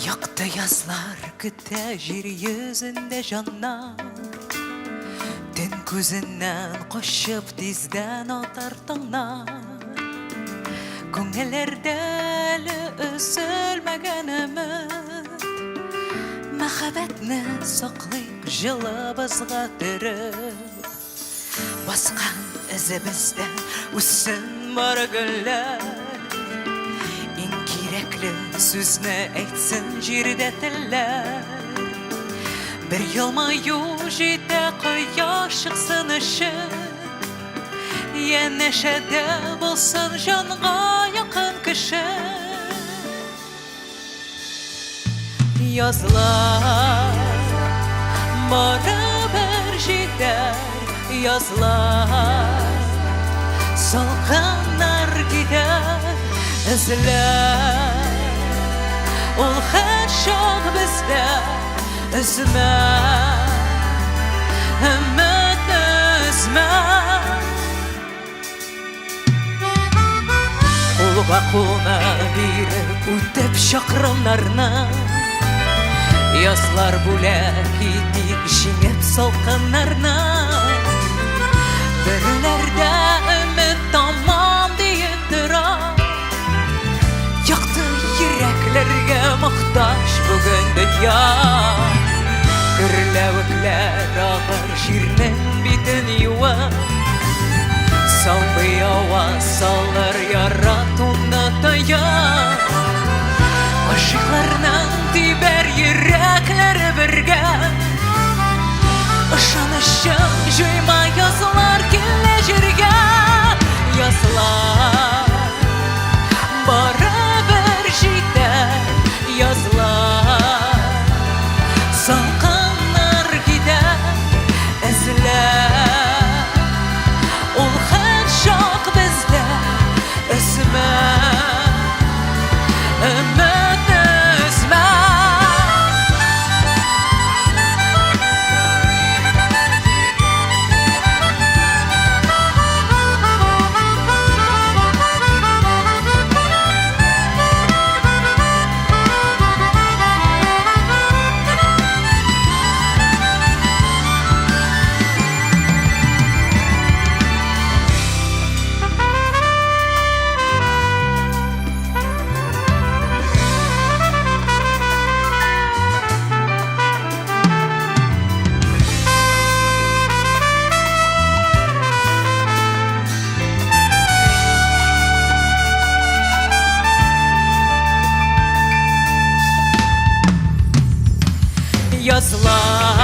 Якты язлар көтә җир йөзендә җаннар. Төн күзеннән качып тиздән атар таңнар. Күңелләрдә әле өзелмәгән өмет. Мәхәббәтне саклыйк җылыбызга төреп. Баскан эзебездә үссен бары гөлләр. Иң кирәкле сүзне әйтсен җирдә телләр. Бер елмаю җитә кояш чыксын өчен. Янәшәдә булсын җанга якын кеше. Язлар барыбер җитәр, язлар Салкыннар китәр, эзләр Ул һәрчак бездә өзмә Өметне өзмә. Кулга кулны биреп үтеп чакрымнарны Язлар бүләк итик җиңеп салкыннарны Бөреләрдә өмет тамам диеп тора Якты йөрәкләргә мохтаҗ бүген дөнья Гөрләвекләр агыр җирнең битен юып Сабый аваз салыр яратуны тоеп Гашыйкларның тибәр йөрәкләре бергә Ышанычың җуйма язлар килә җиргә Язлар барыбер җитәр язлар Салкыннар китә эзләп Ул һәрчак бездә өзмә Өметне өзмә. Язлар.